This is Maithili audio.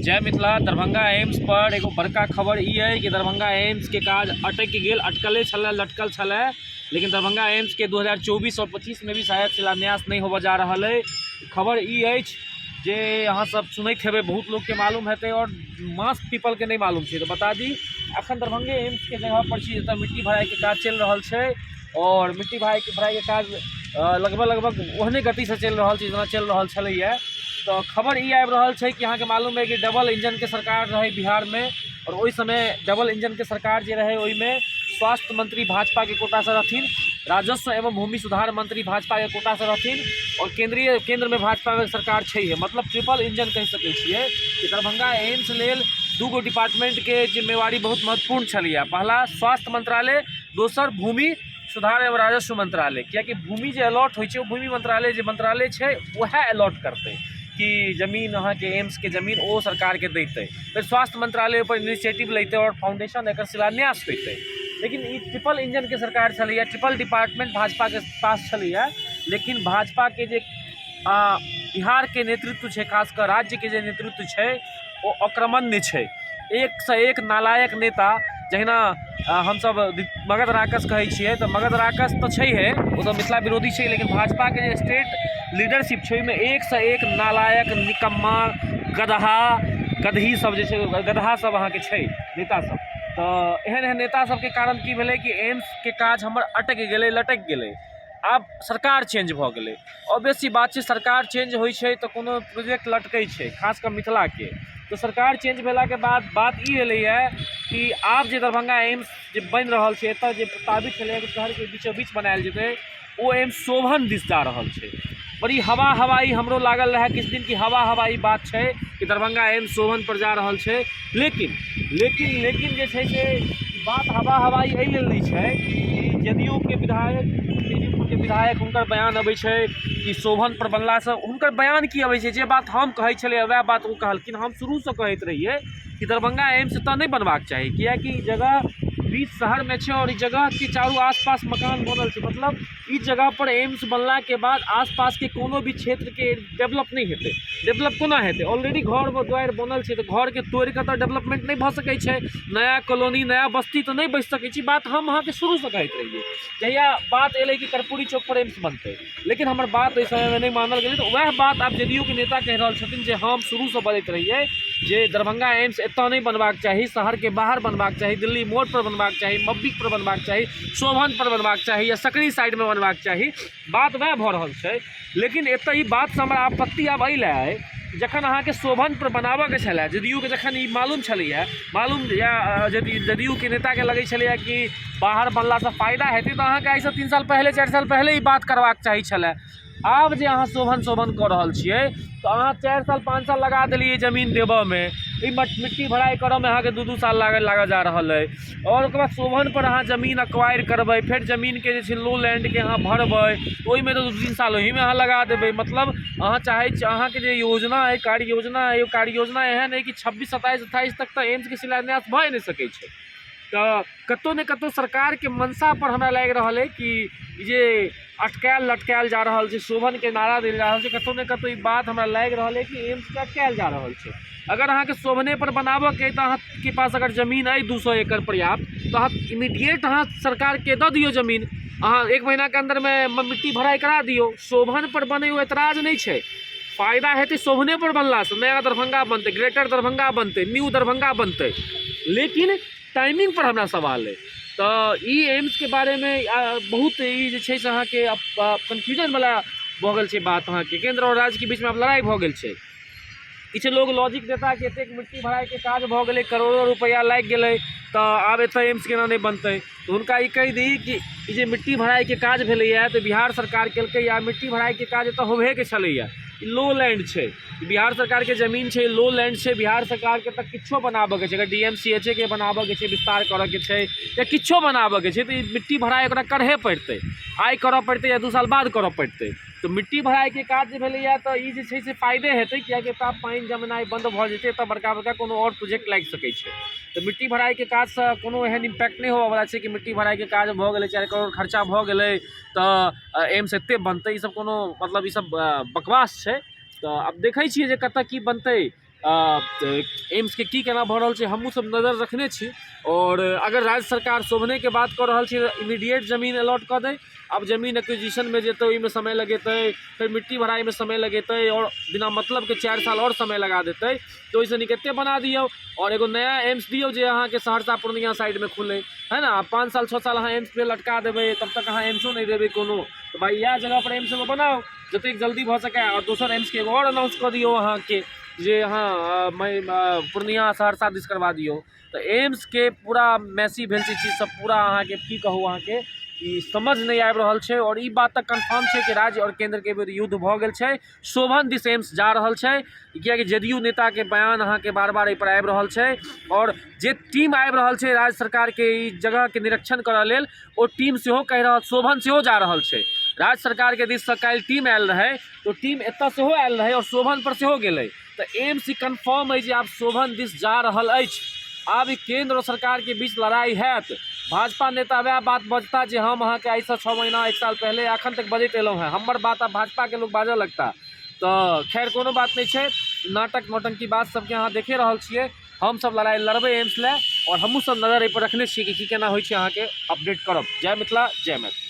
जय मिथिला। दरभंगा एम्स पर एगो बड़का खबर ई अइ कि दरभंगा एम्स के काज अटकि गेल, अटकले छलै, लटकल छलै, लेकिन दरभंगा एम्स के 2024 और 25 में भी शायद शिलान्यास नहि होबऽ जा रहल अइ। खबर ई अछि जे अहाँ सब सुनैत हेबै, बहुत लोकके मालूम हेतै आओर मास पीपलके नहि मालूम छै, तऽ बता दी अखन दरभंगे एम्सके जगह पर छी जतऽ मिट्टी भराइके काज चलि रहल छै आओर मिट्टी भराइके काज लगभग लगभग ओहने गतिसँ चलि रहल छै जेना चलि रहल छलैए। तऽ खबर ई आबि रहल छै कि अहाँके मालूम अइ कि डबल इंजनके सरकार रहै बिहारमे आओर ओहि समय डबल इंजनके सरकार जे रहै ओहिमे स्वास्थ्य मंत्री भाजपाके कोटासँ रहथिन, राजस्व एवं भूमि सुधार मंत्री भाजपाके कोटासँ रहथिन आओर केन्द्रीय केन्द्रमे भाजपाके सरकार छैहे, मतलब ट्रिपल इंजन कहि सकै छियै कि दरभंगा एम्स लेल दूगो डिपार्टमेंटके जिम्मेवारी बहुत महत्वपूर्ण छलैए। पहला स्वास्थ्य मंत्रालय, दोसर भूमि सुधार एवं राजस्व मंत्रालय, कियाकि भूमि जे अलॉट होइ छै ओ भूमि मंत्रालय जे मंत्रालय छै वएह अलॉट करतै कि जमीन अहाँके एम्सके जमीन ओ सरकारके दैतै, फेर स्वास्थ्य मंत्रालय ओहिपर इनिशिएटिव लैतै आओर फाउंडेशन एकर शिलान्यास होइतै। लेकिन ई ट्रिपल इंजनके सरकार छलैए, ट्रिपल डिपार्टमेंट भाजपाके पास छलैए, लेकिन भाजपाके जे बिहारके नेतृत्व छै, खास कऽ राज्यके जे नेतृत्व छै ओ अकर्मण्य छै। एकसँ एक नालायक नेता, जहिना हमसभ मगध राकस कहै छियै तऽ मगध राकस तऽ छैहे, ओ तऽ मिथिला विरोधी छै, लेकिन भाजपाके जे स्टेट लीडरशिप छै ओहिमे एकसँ एक नालायक निकम्मा गदहा गदही सब जे छै, गदहा सब अहाँके छै नेता सब। तऽ एहन एहन नेता सबके कारण की भेलै कि एम्सके काज हमर अटकि गेलै, लटकि गेलै। आब सरकार चेंज भऽ गेलै, ऑब्वियस सी बात छै सरकार चेंज होइ छै तऽ कोनो प्रोजेक्ट लटकै छै, खास कऽ मिथिलाके। तऽ सरकार चेंज भेलाके बाद बात ई एलैए कि आब जे दरभंगा एम्स जे बनि रहल छै, एतऽ जे प्रस्तावित छलैए कि शहरके बीचो बीच बनायल जेतै, ओ एम्स शोभन दिस जा रहल छै। बड़ी हवा हवाई हमरो लागल रहए किछु दिन कि हवा हवाई बात छै कि दरभंगा एम्स शोभन पर जा रहल छै, लेकिन लेकिन लेकिन जे छै से बात हवा हवाई एहि लेल नहि छै कि जदयूके विधायक, के विधायक हुनकर बयान अबै छै कि शोभन पर बनलासँ, हुनकर बयान की अबै छै, जे बात हम कहै छलियै वएह बात ओ कहलखिन। हम शुरूसँ कहैत रहियै कि दरभंगा एम्स एतऽ नहि बनबाक चाही, किएकि जगह बीच शहरमे छै आओर ई जगहके चारू आसपास मकान बनल छै, मतलब ई जगहपर एम्स बनलाके बाद आसपासके कोनो भी क्षेत्रके डेवलप नहि हेतै। डेवलप कोना हेतै? ऑलरेडी घर दुआरि बनल छै तऽ घरके तोड़िकऽ तऽ डेवलपमेन्ट नहि भऽ सकै छै, नया कॉलोनी नया बस्ती तऽ नहि बसि सकै छी। बात हम अहाँके शुरूसँ कहैत रहियै, जहिया बात एलै कि कर्पूरी चौकपर एम्स बनतै, लेकिन हमर बात ओहि समयमे नहि मानल गेलै। तऽ वएह बात आब जदयूके नेता कहि रहल छथिन जे हम शुरूसँ बजैत रहियै जे दरभंगा एम्स एतऽ नहि बनबाक चाही, शहरके बाहर बनबाक चाही, दिल्ली मोड़पर बनबाक चाही, मब्बिकपर बनबाक चाही, शोभनपर बनबाक चाही या सकरी साइडमे बनबाक चाही। बात वएह भऽ रहल छै। लेकिन एतऽ ई बातसँ हमरा आपत्ति आब एहि लए अइ, जखन अहाँके शोभनपर बनाबऽके छलए, जदयूके जखन ई मालूम छलैए, मालूम या जदयूके नेताके लगै छलैए कि बाहर बनलासँ फायदा हेतै, तऽ अहाँके आइसँ 3 साल पहिले 4 साल पहिले ई बात करबाक चाही छलए। आब जे अहाँ शोभन शोभन कऽ रहल छियै तऽ अहाँ 4 साल 5 साल लगा देलियै जमीन देबऽमे, ई मिट्टी भराइ करऽमे अहाँके 2-2 साल लागऽ जा रहल अइ, आओर ओकर बाद शोभनपर अहाँ जमीन एक्वायर करबै, फेर जमीनके जे छै लो लैंडके अहाँ भरबै, ओहिमे तऽ 2-3 साल ओहिमे अहाँ लगा देबै। मतलब अहाँ चाहै छी अहाँके जे योजना अइ, कार्य योजना अइ, ओ कार्य योजना एहन अइ कि 26 27 28 तक तऽ एम्सके शिलान्यास भए नहि सकै छै। तऽ कतहु ने कतहु सरकारके मंशापर हमरा लागि रहल अइ कि ई जे अटकायल लटकायल जा रहल छै, शोभनके नारा देल जा रहल छै, कतहु ने कतहु ई बात हमरा लागि रहल अइ कि एम्सके अटकायल जा रहल छै। अगर अहाँके शोभनेपर बनाबऽके अइ तऽ अहाँके पास अगर जमीन अइ 200 एकड़ पर्याप्त, तऽ अहाँ इमीडिएट अहाँ सरकारके दऽ दियौ जमीन, अहाँ 1 महीनाके अन्दरमे मिट्टी भराइ करा दियौ। शोभनपर बनै ओ एतराज नहि छै, फायदा हेतै शोभनेपर बनलासँ, नया दरभंगा बनतै, ग्रेटर दरभंगा बनतै, न्यू दरभंगा बनतै, लेकिन टाइमिंग पर हमरा सवाल अइ। तऽ ई एम्सके बारेमे बहुत ई जे छै से अहाँके कन्फ्यूजनवला भऽ गेल छै बात। अहाँके केन्द्र आओर राज्यके बीचमे आब लड़ाइ भऽ गेल छै। किछु लोग लॉजिक देता कि एतेक मिट्टी भराइके काज भऽ गेलै, करोड़ो रुपैआ लागि गेलै, तऽ आब एतऽ एम्स केना नहि बनतै? तऽ हुनका ई कहि दी कि ई जे मिट्टी भराइके काज भेलैए तऽ बिहार सरकार केलकैए, मिट्टी भराइके काज एतऽ होबहेके छलैए। ई लो लैंड छै, बिहार सरकारके जमीन छै, लो लैंड छै, बिहार सरकारके तऽ किछो बनाबऽके छै, अगर डी एम सी एच के बनाबऽके छै, विस्तार करऽके छै या किछो बनाबऽके छै, तऽ ई मिट्टी भराइ ओकरा करहे पड़तै, आइ करऽ पड़तै या 2 साल बाद करऽ पड़तै। तऽ मिट्टी भराइके काज जे भेलैए तऽ ई जे छै से फायदे हेतै, किएकि एतऽ पानि जमनाइ बन्द भऽ जेतै, एतऽ बड़का बड़का कोनो आओर प्रोजेक्ट लागि सकै छै। तऽ मिट्टी भराइके काजसँ कोनो एहन इम्पैक्ट नहि होबऽवला छै कि मिट्टी भराइके काज भऽ गेलै, 4 करोड़ खर्चा भऽ गेलै तऽ एम्स एते बनतै, ई सब कोनो मतलब ई सब बकवास छै। तऽ आब देखै छियै जे कतऽ की बनतै। एम्सके की केना भऽ रहल छै, हमहूँ सब नजर रखने छी। आओर अगर राज्य सरकार शोभनेके बात कऽ रहल छी, इमीडिएट जमीन अलॉट कऽ दै। आब जमीन एक्विजिशनमे जेतै, ओहिमे समय लगेतै, फेर मिट्टी भराइमे समय लगेतै आओर बिना मतलबके 4 साल आओर समय लगा देतै। तऽ ओहिसँ नीक एते बना दियौ आओर एगो नया एम्स दियौ जे अहाँके सहरसा पूर्णिया साइडमे खुलै है ने। 5 साल 6 साल अहाँ एम्स पे लटका देबै, तब तक अहाँ एम्सो नहि देबै कोनो। तऽ भाइ, इएह जगहपर एम्स एगो बनाउ जतेक जल्दी भऽ सकै आओर दोसर एम्सके एगो आओर अनाउंस कऽ दियौ अहाँके जे अहाँ पूर्णिया सहरसा दिस करवा दियौ। तऽ एम्सके पूरा मैसी भेल छै चीज सब पूरा। अहाँके की कहू, अहाँके ई समझ नहि आबि रहल छै। आओर ई बात तऽ कन्फर्म छै कि राज्य आओर केन्द्रके विरुद्ध युद्ध भऽ गेल छै, शोभन दिस एम्स जा रहल छै, किएकि जदयू नेताके बयान अहाँके बार बार एहिपर आबि रहल छै। आओर जे टीम आबि रहल छै राज्य सरकारके ई जगहके निरीक्षण करऽ लेल, ओ टीम सेहो कहि रहल शोभन सेहो जा रहल छै। राज्य सरकारके दिससँ काल्हि टीम आयल रहै, तऽ टीम एतऽ सेहो आयल रहै आओर शोभन पर सेहो गेलै। तऽ एम्स ई कन्फर्म अछि जे आब शोभन दिस जा रहल अछि। आब ई केन्द्र आओर सरकारके बीच लड़ाइ हैत। भाजपा नेता वएह बात बजता जे हम अहाँके आइसँ 6 महीना 1 साल पहिले एखन तक बजैत एलहुँ हेँ। हमर बात आब भाजपाके लोक बाजऽ लगता। तऽ खैर, कोनो बात नहि छै। नाटक नौटंकी बात सबके अहाँ देखे रहल छियै। हमसब लड़ाइ लड़बै एम्स लए आओर हमहूँ सब नजर एहिपर रखने छियै कि की केना होइ छै, अहाँके अपडेट करब। जय मिथिला, जय मैथिली।